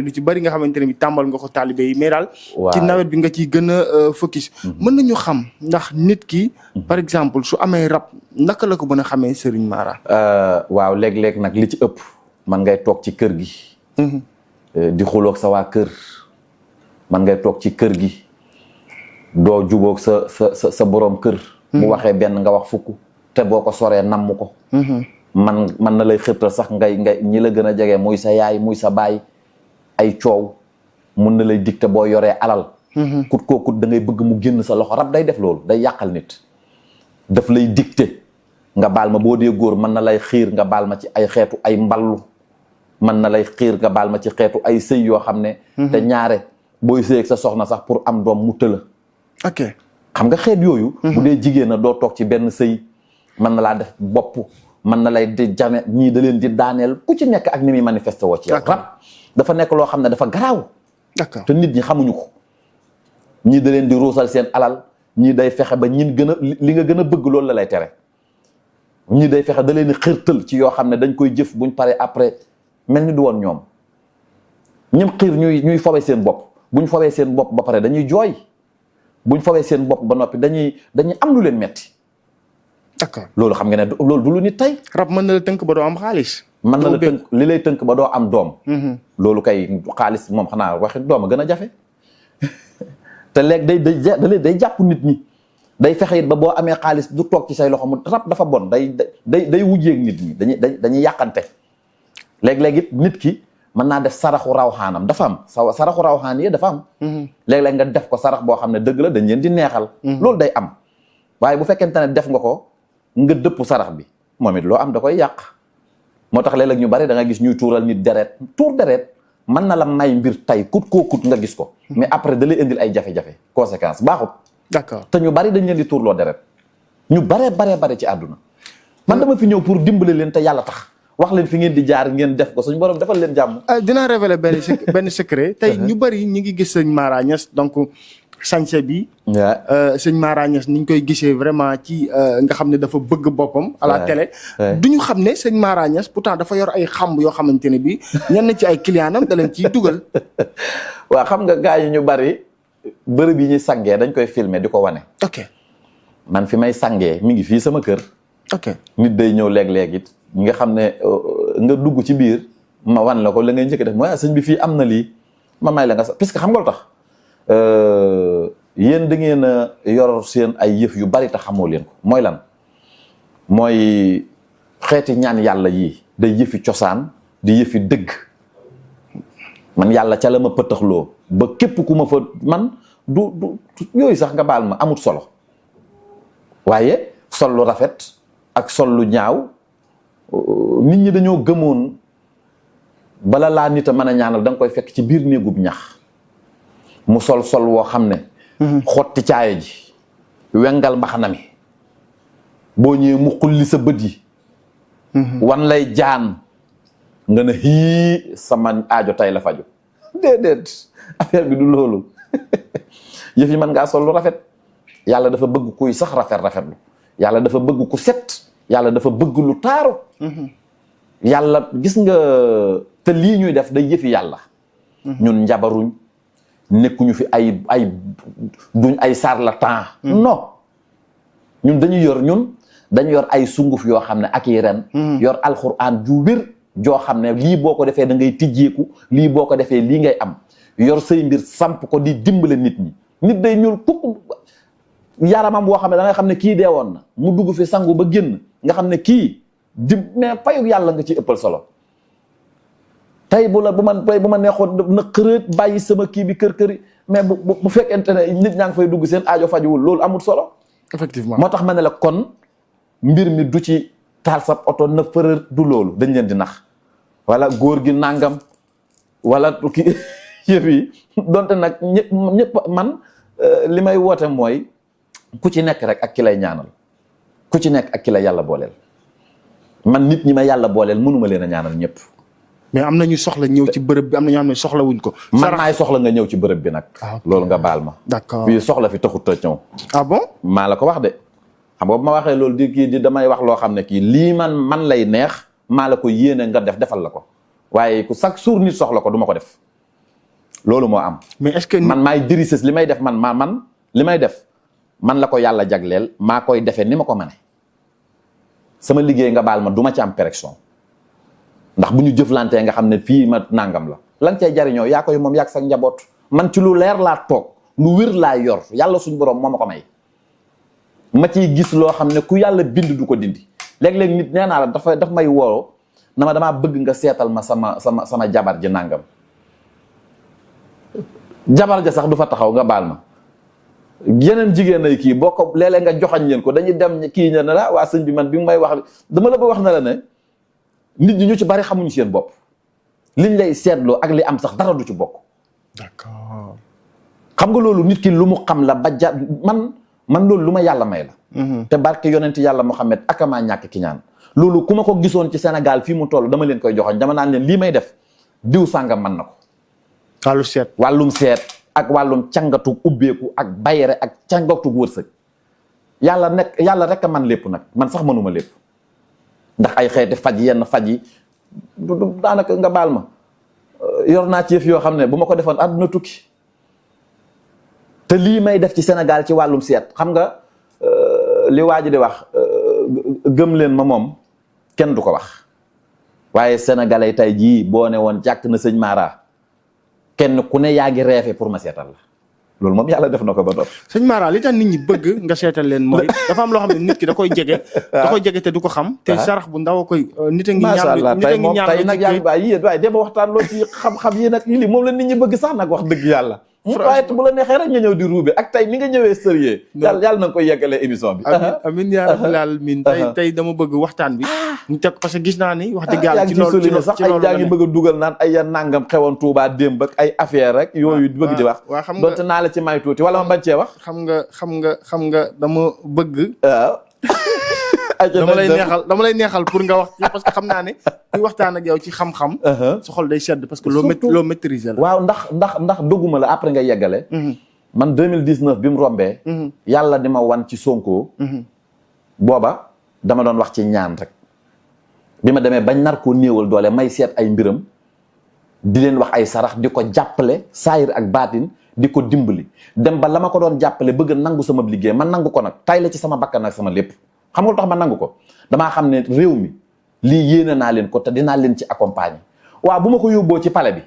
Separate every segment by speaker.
Speaker 1: lu ci bari nga xamante ne bi tàmbal nga ko taalibe yi mais daal ci nawet bi nga ciy gën a focus mën nañu xam ndax nit ki par exemple su amee rab naka la ko mën a xamee Serigne Mara
Speaker 2: waaw léeg-léeg nag li ci ëpp man ngay toog ci kër gi di xuloog sa waa kër man ngay toog ci kër gi doo jubóog sa boroom kër mu waxee benn nga wax fukk te boo ko soree namm ko man na lay xërtal sax ngay ñi la gën a jege muy sa yaay muy sa baay ay coow mun na lay dicté boo yoree alal kut koo kut da ngay bëgg mu génn sa loxo rab day def loolu day yàqal nit daf lay dicté nga baal ma boo dee góor mën na lay xiir nga baal ma ci ay xeetu ay mballu mën na lay xiir nga baal ma ci xeetu ay sëy yoo xam ne te ñaare booy sëy ak sa soxna sax pour am doom mu tëla
Speaker 1: ok
Speaker 2: xam nga xeet yooyu bu dee jigéen a doo toog ci benn sëy mën na laa def bopp mën na lay di jame ñii da leen di daaneel ku ci nekk ak ni muy manifesté woo ci yow rab dafa nekk loo xam ne dafa garaaw
Speaker 1: d'accord
Speaker 2: te nit ñi xamuñu ko ñii da leen di ruusal seen alal ñii day fexe ba ñin gën a li nga gën a bëgg loolu la lay tere ñii day fexe da leen di xirtal ci yoo xam ne dañ koy jëf buñ paree après mel ni du woon ñoom ñim xiir ñuy fawee seen bopp buñ fawee seen bopp ba pare dañuy jooy buñ fawee seen bopp ba noppi dañuy am lu leen metti
Speaker 1: d'accord
Speaker 2: loolu xam nga ne loolu du lu nit tey
Speaker 1: rab mën na la tënk ba doo am xaalis
Speaker 2: mën na la tënk li lay tënk ba doo am doom loolu kay xaalis moom xanaa waxi doom a gën a jafe te léegi day jàpp nit ñi day fexe it ba boo amee xaalis du toog ci say loxo mu rab dafa bon day wujjeeg nit ñi dañuy yàqante léeg-léeg it nit ki mën naa def saraxu rawxaanam dafa am saraxu rawxaan yi dafa am léeg-léeg nga def ko sarax boo xam ne dëgg la dañ leen di neexal loolu day am waaye bu fekkente ne def nga ko nga dëpp sarax bi moom it loo am da koy yàq moo tax léeg-léeg ñu bari da nga gis ñuy tuural nit deret tuur deret mën na la may mbir tay kut koo kut nga gis ko mais après da lay indil ay jafe-jafe conséquence baaxut
Speaker 1: d'accord
Speaker 2: te ñu bari dañ leen di tuurloo deret ñu bare ci àdduna man dama fi ñëw pour dimbale leen te yàlla tax wax leen fi ngeen di jaar ngeen def ko suñu borom defal leen jàmm
Speaker 1: dinaa révéler benn secret tey ñu bari ñu ngi gis sëñ Mara Niass donc sañse bi sëñ Mara Niass ni ñu koy gisee vraiment ci nga xam ne dafa bëgg boppam à la télé du ñu xam ne sëñ Mara Niass pourtant dafa yor ay xamb yoo xamante ne bi ñenn ci ay clientam da leen ciy dugal
Speaker 2: waaw xam nga gars yi ñu bari bërëb yi ñuy sangee dañ koy filmer di ko wane
Speaker 1: ok
Speaker 2: man fi may sangee mi ngi fii sama kër
Speaker 1: ok
Speaker 2: nit day ñëw léeg-léeg it ñi nga xam ne nga dugg ci biir ma wan la ko la ngay njëkk def mooy sëñ bi fii am na lii ma may la nga sax puisque xam nga lu tax yéen da ngeen a yor seen ay yëf yu bari te xamoo leen ko mooy lan mooy xeeti ñaan yàlla yi day yëfi cosaan di yëfi dëgg man yàlla ca la ma pëtaxloo ba képp ku ma fa man du yooyu sax nga baal ma amut solo waaye sol lu rafet ak sol lu ñaaw nit ñi dañoo gëmoon bala laa nit a mën a ñaanal da nga koy fekk ci biir néegub ñax mu sol woo xam ne xotti caaya ji wengal mbaxana mi boo ñëwee mu xulli sa bët yi wan lay jaan nga ne hii sama aajo tay la faju déedéet affaire bi du loolu yëf yi mën ngaa sol lu rafet yàlla dafa bëgg kuy sax rafetlu yàlla dafa bëgg ku set yàlla dafa bëgg lu taaru yàlla gis nga te lii ñuy def day yëfi yàlla ñun njabaruñ nekkuñu fi ay duñ ay charlatan non ñun dañu yor ay sunguf yoo xam ne ak yi ren yor alxuraan ju wér joo xam ne lii boo ko defee da ngay tijjeeku lii boo ko defee lii ngay am yor say mbir samp ko di dimbale nit ñi nit day ñuul kukk yaramam boo xam ne da nga xam ne kii dee woon na mu dugg fi sangu ba génn nga xam ne kii mais payu yàlla nga ci ëppal solo tey bu ma neexoon na xërët bàyyi sama kii bi kër-këri mais bu fekkente ne nit ñaa ngi fay dugg seen aajo fajuwul loolu amul solo
Speaker 1: effectivement
Speaker 2: moo tax ma ne la kon mbir mi du ci taal sa oto na fërër du loolu dañ leen di nax wala góor gi nangam wala kii yëf yi donte nag ñëpp man li may woote mooy ku ci nekk rek ak ki lay ñaanal ku ci nekk ak ki la yàlla booleel man nit ñi ma yàlla booleel mënuma leen a ñaanal ñëpp
Speaker 1: mais am na ñu soxla ñëw ci bërëb bi am na ñoo xam ne soxla wuñ ko
Speaker 2: man maay soxla nga ñëw ci bërëb bi nag loolu nga baal ma
Speaker 1: d'accord
Speaker 2: fii soxla fi taxut a ñëw
Speaker 1: ah bon
Speaker 2: maa la ko wax de xam nga bu ma waxee loolu di damay wax loo xam ne kii lii man lay neex maa la ko yéene nga defal la ko waaye ku chaque jour nit soxla ko du ma ko def loolu moo am.
Speaker 1: mais est-ce que
Speaker 2: man maay diriger li may def man li may def man la ko yàlla jagleel maa koy defee ni ma ko mane sama liggéey nga baal ma du ma ci am pression ndax bu ñu jëflantee nga xam ne fii ma nangam la lan cay jariñoo yaa koy moom yàgg sa njaboot man ci lu leer laa toog lu wér laa yor yàlla suñu borom moo ma ko may ma ciy gis loo xam ne ku yàlla bind du ko dindi léeg-léeg nit nee naa la daf may woo na ma damaa bëgg nga seetal ma sama jabar ji nangam jabar ja sax du fa taxaw nga baal ma yeneen jigéen ay kii boo ko léeg-léeg nga joxañ leen ko dañuy dem kii ñe ne la waa sëñ bi man bi may wax dama la ba wax na la ne nit ñi ñu ci bari xamuñu seen bopp liñ lay seetloo ak li am sax dara du ci bokk.
Speaker 1: D'accord.
Speaker 2: xam nga loolu nit ki lu mu xam la ba man loolu lu ma yàlla may la. te barke yonent yàlla Muhammad akamaa ñàkk ki ñaan loolu ku ma ko gisoon ci Sénégal fii mu toll dama leen koy joxoñ dama naan leen lii may def diw sàngam mën na ko. wàllum seet ak wàllum cangatu ubbeeku ak bayre ak cangatu wërsëg yàlla rek a man lépp nag man sax mënuma lépp ndax ay xeeti faj yenn faj yi du daanaka nga baal ma yor naa ci yëf yoo xam ne bu ma ko defoon àdduna tukki te lii may def ci Sénégal ci wàllum seet xam nga li waa ji di wax gëm leen ma moom kenn du ko wax waaye sénégalais tey jii boo ne woon jàkk na sëñ Mara kenn ku ne yaa ngi reefe pour ma seetal la loolu moom yàlla def na ko ba topp.
Speaker 1: sëñ Mara li tax nit ñi bëgg nga seetal leen mooy dafa am loo xam ne nit ki da koy jege. da koy jege te du ko xam. te sarax bu ndaw a koy. nit a ngi ñaan
Speaker 2: macha allah tey moom tey nag yaa ngi waaye dama waxtaan loo ci xam-xam yi nag lii moom la nit ñi bëgg sax nag wax dëgg yàlla. waaye bu la neexee rek nga ñëw di ruube ak tey ni nga ñëwee sérieux yàlla na nga koy yeggalee émission bi.
Speaker 1: amiin yaa rabbal aalamiin tey dama bëgg waxtaan bi. ñu teg parce que gis naa ni wax dëgg yàlla ci loolu
Speaker 2: sax ay jaa ngi bëgg a dugal naan ay yan nangam xewoon Touba démb ak ay affaire rek yooyu bëgg di wax.
Speaker 1: waaw xam nga
Speaker 2: donte naa la ci may tuuti wala ma bañ cee wax.
Speaker 1: xam nga dama bëgg.
Speaker 2: waaw.
Speaker 1: dama lay neexal pour nga wax ci parce que xam naa ne kuy waxtaan ak yow ci xam-xam. sa xol day sedd parce que loo maîtriser la.
Speaker 2: waaw ndax dugguma la après nga yeggale. man 2019 bi mu rombee. yàlla di ma wan ci Sonko. booba dama doon wax ci ñaan rek. bi ma demee bañ nar koo néewal doole may seet ay mbiram di leen wax ay sarax di ko jàppale saayir ak baatin di ko dimbali dem ba la ma ko doon jàppale bëgg nangu sama liggéey man nangu ko nag tay la ci sama bakkan ak sama lépp. xam nga lu tax ma nangu ko damaa xam ne réew mi lii yéene naa leen ko te dinaa leen ci accompagner waaw bu ma ko yóbboo ci palais bi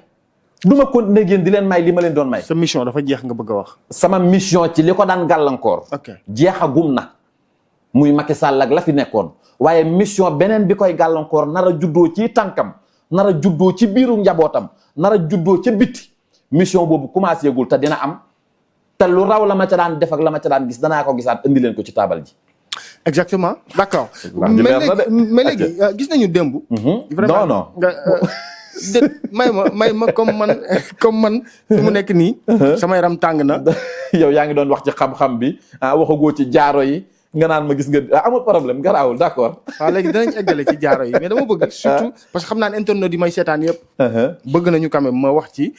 Speaker 2: du ma continuer génn di leen may li ma leen doon may.
Speaker 1: sa mission dafa jeex nga bëgg a wax.
Speaker 2: sama mission ci li ko daan gàllankoor. jeexagum na muy Macky Sall ak la fi nekkoon waaye mission beneen bi koy gàllankoor nar a juddoo ci tànkam nar a juddoo ci biiru njabootam nar a juddoo ca bitti mission boobu commencé gul te dina am te lu raw la ma ca daan def ak la ma ca daan gis danaa ko gisaat indi leen ko ci taabal ji.
Speaker 1: exactement d'accord. mais léegi gis nañu démb.
Speaker 2: vraiment non
Speaker 1: may ma comme man fi mu nekk nii. sama yaram tàng na.
Speaker 2: yow yaa ngi doon wax ci xam-xam bi waxagoo ci jaaro yi nga naan ma gis nga amul problème garaawul d'accord.
Speaker 1: waaw léegi danañ eggale ci jaaro yi mais dama bëgg surtout parce que xam naa ne internet yi may seetaan yëpp. bëgg nañu quand même ma wax ci.